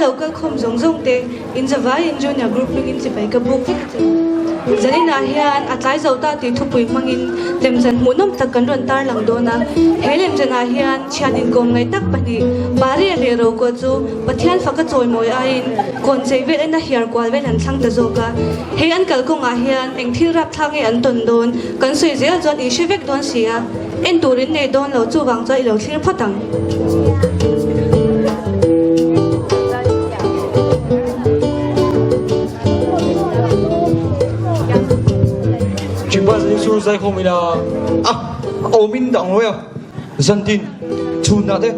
lo kal khawm zawng zawng te in zavaiin Junior Group hmingin chibai ka buk vek che u. Zaninah hian a tlai zo ta tih thupui hmangin lemchan hmuhnawm tak kan rawn tarlang dawn a. He lemchanah hian thian inkawm ngaih tak pahnih, Paria leh Rokua chu Pathian faka chawimawi aiin kawn chei vel ena hiar kual vel an thlang ta zawk a. Hei an kalkawngah hian eng thil rapthlak nge an tawn dawn kan sawi zel chuan in hre vek dawn si a. En tur in nei dawn lo chuvang chuan i lo thlir phawt ang. Chimpanzee chu zai khawm ila. A awm in dang lawi a, zantin chhunah te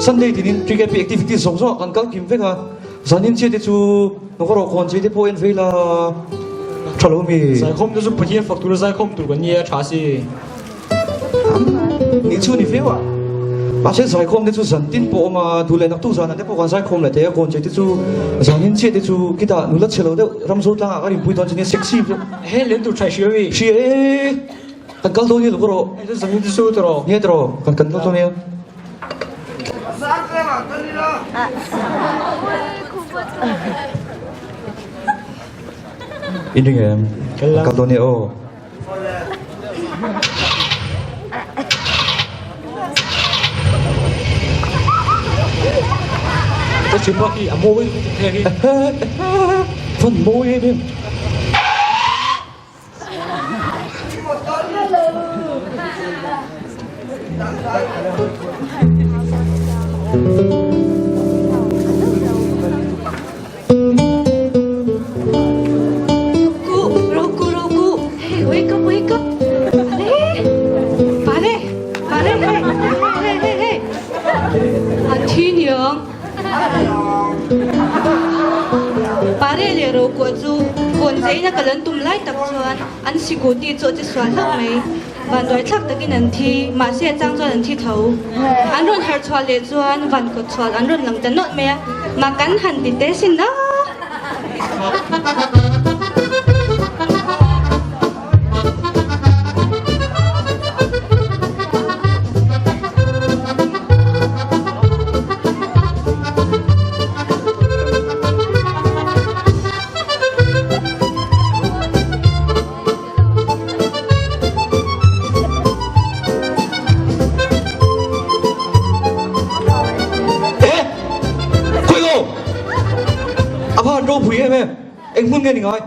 Sunday tinin TKP activities zawng zawng ah kan kal kim vek a, zanin chiah te chu Nawrawh kawn chei te pawh en vei la tha lo mi. Zaikhawm te chu Pathian fak tur a zaikhawm tur kan nia tha si. Nih chu ni viau a. Mahse zaikhawm te chu zan tin pawh awm a, duh leh naktuk zanah te pawh kan zaikhawm leh thei a, kawn chei te chu zanin chiah te chu khitah nula chhe lo deuh ramzo tlangah ka rinpui dawn chu nia sexy viau. He len tur tha hria mi. Hria e. Kan kal dawn hi lo ka rawh. Hei chu zanin te chu tawh. Nia tawh kan kan kal dawn nia. In ring em? Kal dawn nia aw. Ka chim bak hi a mawi he hi. Fan mawi em em. Roku, Roku, Roku, hey, wake up, wake up. Pare, pare, pare, hey, hey, hey, hey. A thi niang. Pare leh Rokua chu kawn cheina kal an tum lai tak chuan an sikuti chu a che sual hlauh mai. Vanduai thlak takin an thi, mahse a chang chuan an thi tho. An rawn harh chhuah leh chuan van kawt chhuat an rawn lang ta nawlh mai a, mah kan han ti teh sin a. Eh! Khawi lo! A va han ropui em em! Eng hmun nge ni ngai?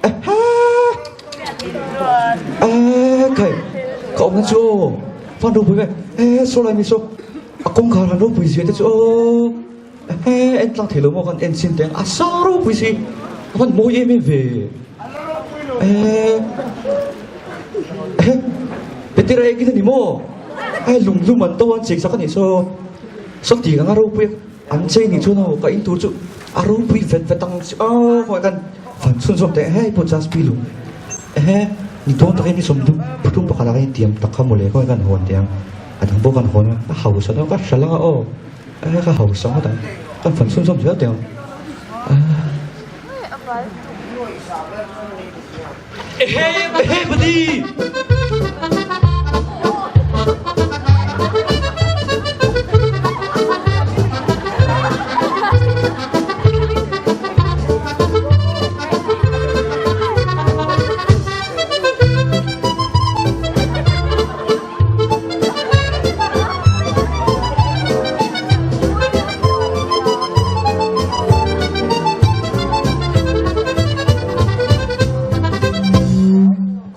Eh! Khai! Ka awmna chu aw! Va han ropui em em! Eh! Saw lai mi saw! A kawngkhar han ropui zia te chu aw! Ehe, en tlang thei lo maw kan en chin teng a sa ropui si a van mawi em em ve ehe ehe Petera ekin a ni maw e lung lum an to an chei sak a nih saw saw ti ang a ropui an chei nih chuan aw ka in tur chu a ropui vet vet ang chu aw khawngaih kan van chhunzawm teh hei pawh Jaspi lung ehe ni dawn takin ni sawm pathum pakhat ah khan intiam tak kha mawle khawngaih kan hawn teh ang a dang pawh kan hawn a a hausa deuh ka hre lang a aw. A ka hausa ngawt ang. Kan fan chhunzawm zel teh ang. Ehe ehe buddy!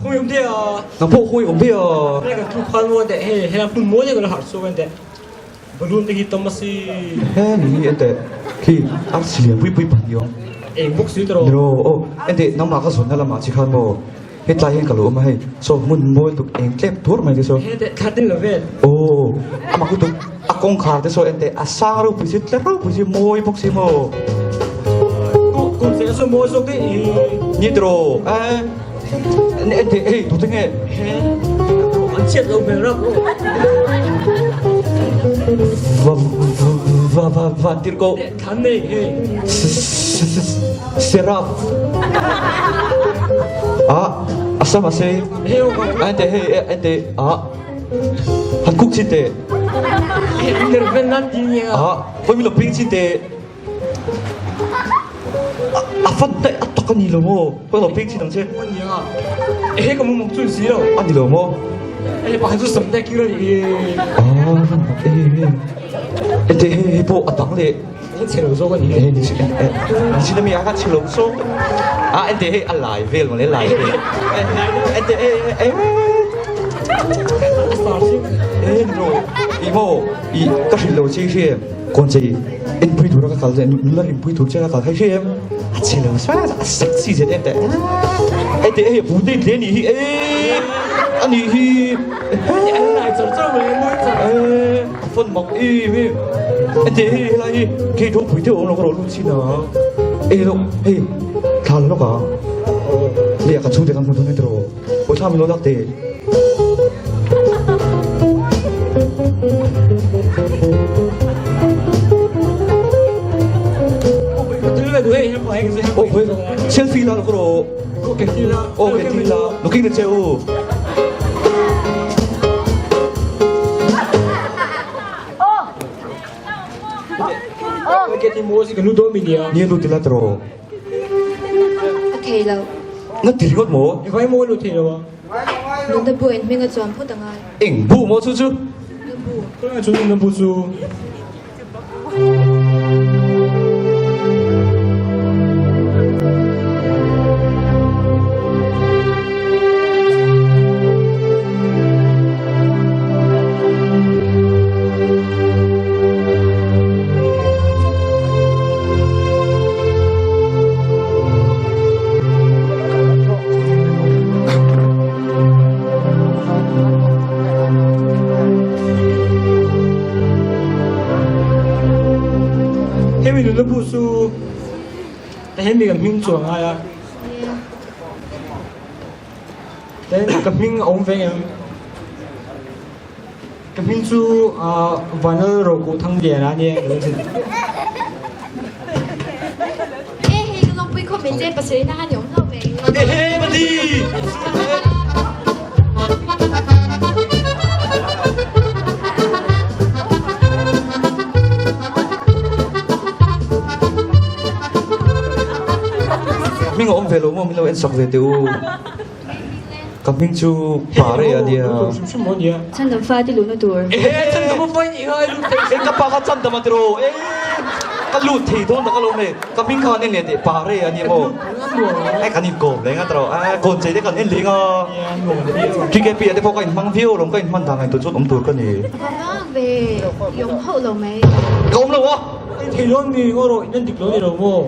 Khawi awm te a. Nang pawh khawi awm te a. Hei kan thu khan maw teh hei hei hmun mawi deuh kan harh chhuak en teh. Balloon te hi tam a si. He ni en teh khi arsi lian pui pui pahnih awm. Eng bawk si tawh. Niro aw en teh nangmah ka zawnna lamah chi khan maw. Hetlai hian ka lo awm a hei, saw hmun mawi tuk eng tlem tur mai te saw. He teh thla tin lo vel. Aw, a mak lutuk, a kawngkhar te saw en teh a sang ropui si, tla ropui si, mawi bawk si maw. Kum se saw mawi zawk te i. Ni tiraw, eh, en teh hei tute nge. He, an chhiat lo hmel rap aw. Va va va van tir ko. Thlan nei hei. Seraph ah a sam a sei en teh hei en teh ah han kuk chin teh ah pawimilo ping chin teh. van daih a tak a ni lo maw? Ka lo peng chin ang che. A ni a, ehe ka mumang chu si lo. A ni lo maw? Hei pakhat chu sam te kir a ni hi. A van mak em em. Ente hei hei pawh a dang leh. Hei chhe lo zawk a ni hi. Ni chin ni chin ami a kha chhe lo zawk. A ente hei a lai vel mawle lai vel. Ente hei hei A star si. E ni lo i maw i ka hrilh lo che i hria em? Kawn che i enpui tura ka kal nula rinpui tur che ka kal kha i hria em? A chhe lo sa a sexy zet em teh. Ente hei bu te tle ni hi e a nih hi. An lai char char mai mawi char. E a phone mak em em. Ente hei helai hi kei ropui deuh awm lo ka rawh lut chin a. E lo hei thla la lawk a. Leh ka chhungte kan hmu dawn e tiraw. Aw thla min lo lak teh. Aw hei selfie la lawk rawh. Aw ke ti la. Looking na che u. Ni lu ti la tiraw. A thei lo. Na ti ringawt maw? Nunna bu in hming a chuan phawt a ngai. Eng bu maw chu chu? Nunna bu. Nunna bu chu. Hemi nuna bu chu hemi ka hming chuang ngai a then ka hming a awm ve em ka hming chu Vanal Rokuh Thangliana a nia E hei ka lawmpui khawp mai che pasarih na khan i awm hlauh mai. Ehe Mali! Hming a awm ve lo maw min lo en sak ve teh u. Ka hming chu Pare a nia. Chhandam fa te luhna tur. Ehe chhandam a pawi nih kha e ka pa kha chhandam a tiraw e ka lut thei dawn tak alawm e ka hming kha an en leh teh Pare a nia maw e kan inkawm leng a tiraw e kawn chei te kan en leng a TKP ah te pawh ka inhmang viau alawm ka inhman dan ngaihtuah chuan awm tur ka ni. Va vang ve i awm hauh lo mai. Ka awm lo a. I thei dawn mi ngaw rawh in en dik lo ni lo maw.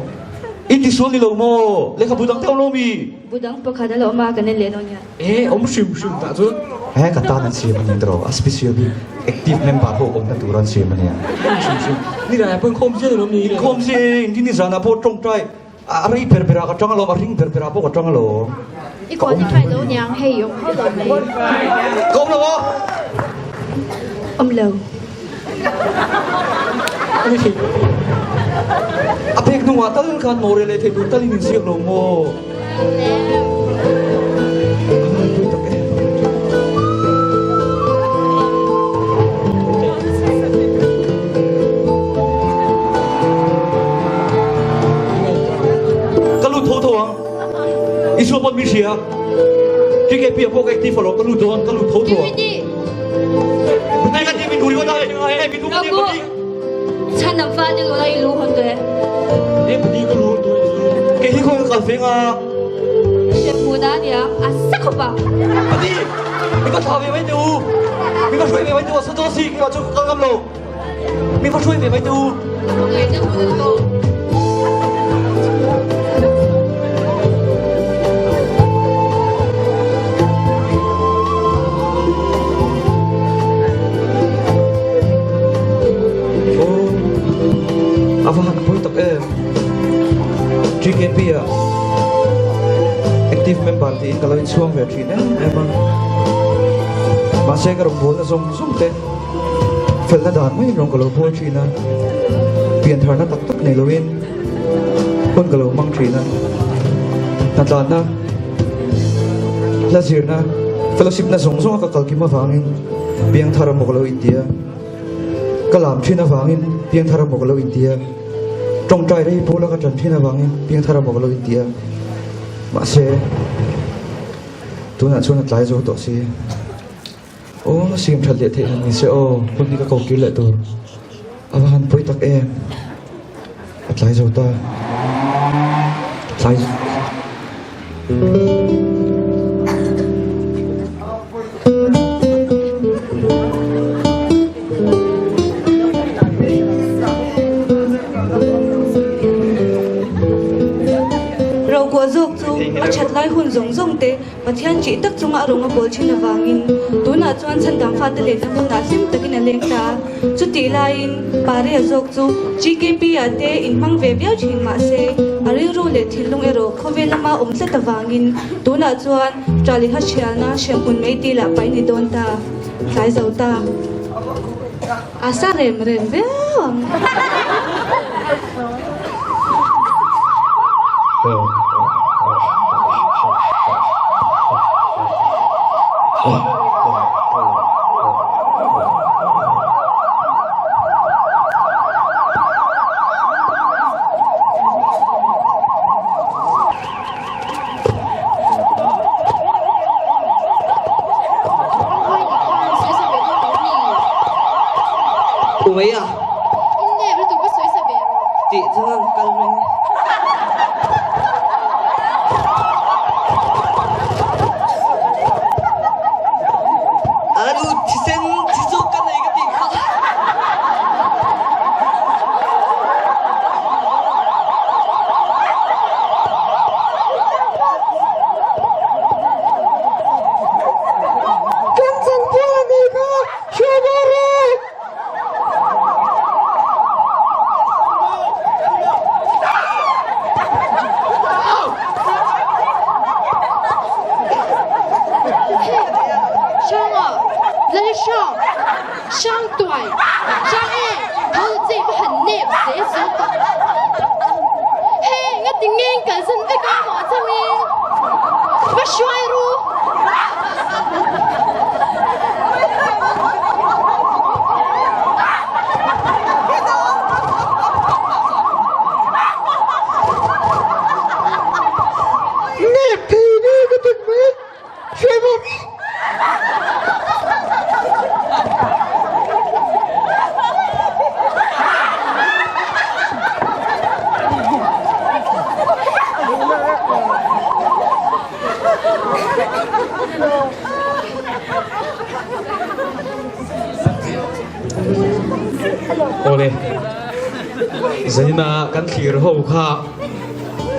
I tisual ni lo maw lehkhabu dang te awm lo mi. Bu dang pakhat a la awm a, kan en leh dawn hian. E, awm hrim hrim tah chuan. He ka tan an siam a ni tawh, a special bik active member ho awmna tur an siam a nia. Awm hrim hrim. Ni zanah pawh inkhawm ziah alawm ni. Inkhawm ziah e, inti ni zanah pawh tawngtai a rei ber berah ka tang alawm, a ring ber berah pawh ka tang alawm. I qualify lo niang hei awm hauh lo mai. Ka awm lo a. Awm lo. A pek hnungah tal khan Mawre leh thei tur talin inziak lo maw? Pui tak e. Ka lut tho tho ang. Isua pawn min hria. TKP a pawh ka active alawm ka lut dawn ka lut tho tho ang. Chhan lam fa te lu la i lu hon tawh e. Kei hi khawi ka kal feng a. Hrem hmun a nia a sa khawp a. Ati, mi va thla ve mai teh u. Mi va hruai ve mai teh u a sa dawn si keimah chu ka kal ngam lo. Mi va hruai ve mai teh u. Ngaihna hmun a tawh. A va han pawi tak em. GKP ah active member tiin ka lo inchhuang ve thin em em a. Mahse ka rawn bualna zawng zawng te Felna dan mai rawng ka lo buai thin a, piantharna tak tak nei loin hun ka lo hmang thin a. Hnatlanna, hla zirna, fellowship na zawng zawnga ka kal kim avangin piangthar amaw ka lo inti a, ka lam thin avangin piangthar amaw ka lo inti a. Tawngtai rei pawla ka tan thin avangin piangthar a mawk lo inti a, mahse tunah chuan a tlai zo tawh si. Aw siam that leh theih han ni se aw, hun hi ka ko kir leh tur a va han pawi tak em, a tlai zo ta, tlai zo. Rokuah zawk chu a that lai hun zawng zawng te Pathian ṭih tak chunga a rawng a bawl ṭhin avangin tunah chuan chhandam fate lenna hmunah hlim takin a leng ta a. Chutih laiin Paria zawk chu GKP-ah te inhmang ve viau ṭhin mah se a rilru leh thinlung erawh khawvel lama awm tlat avangin tunah chuan Ṭaliha hrialna hremhmun mai dilah paih ni dawn ta, tlai zo ta. A sa rem rem viau ang. Awle, zaina kan thlir ho kha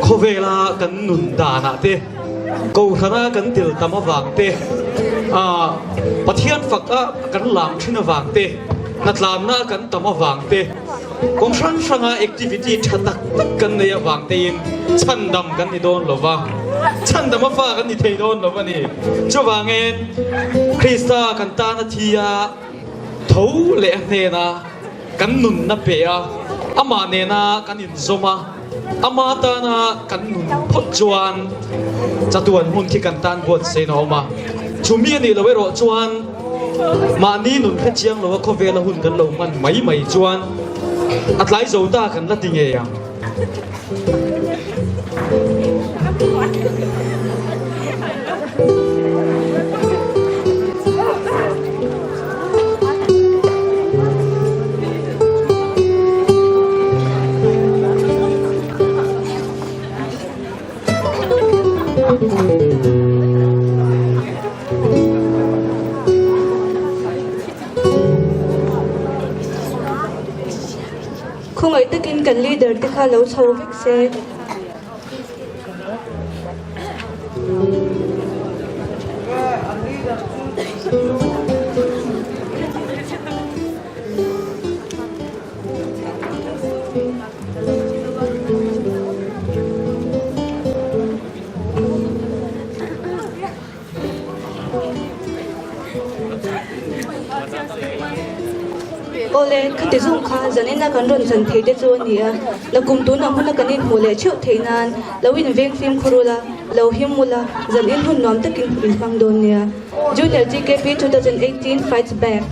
khawvela kan nun danah te Kohhrana kan tel tam avang te, Pathian faka kan lam thin avang te, hnatlanna kan tam avang te, kawng hrang hranga activity tha tak tak kan nei avang tein chhandam kan ni dawn lo va, chhandam a fa kan ni thei dawn lo a ni. Chuvangin Krista kan tana thi a tho leh a hnena kan nunna pe a, amah nena kan inzawm a, Ama tana kan nun phawt chuan chatuan hmun khi kan tan buatsain a awm a. Chumi a nih loh erawh chuan mahni nun hre chiang loa khawvela hun kan lo hman mai mai chuan a tlai zo ta kan la ti ngei ang. Khawngaih takin kan leader te kha lo chho vek se. Awle, khati zawng kha zanina kan rawn chan thei te chu a ni a, nakum tunah hmuna kan inhmuh leh theuh theih nan lo inveng fimkhur ula, lo him ula, zan in hun nuam takin in hmang dawn nia. Junior GKP 2018 fights back.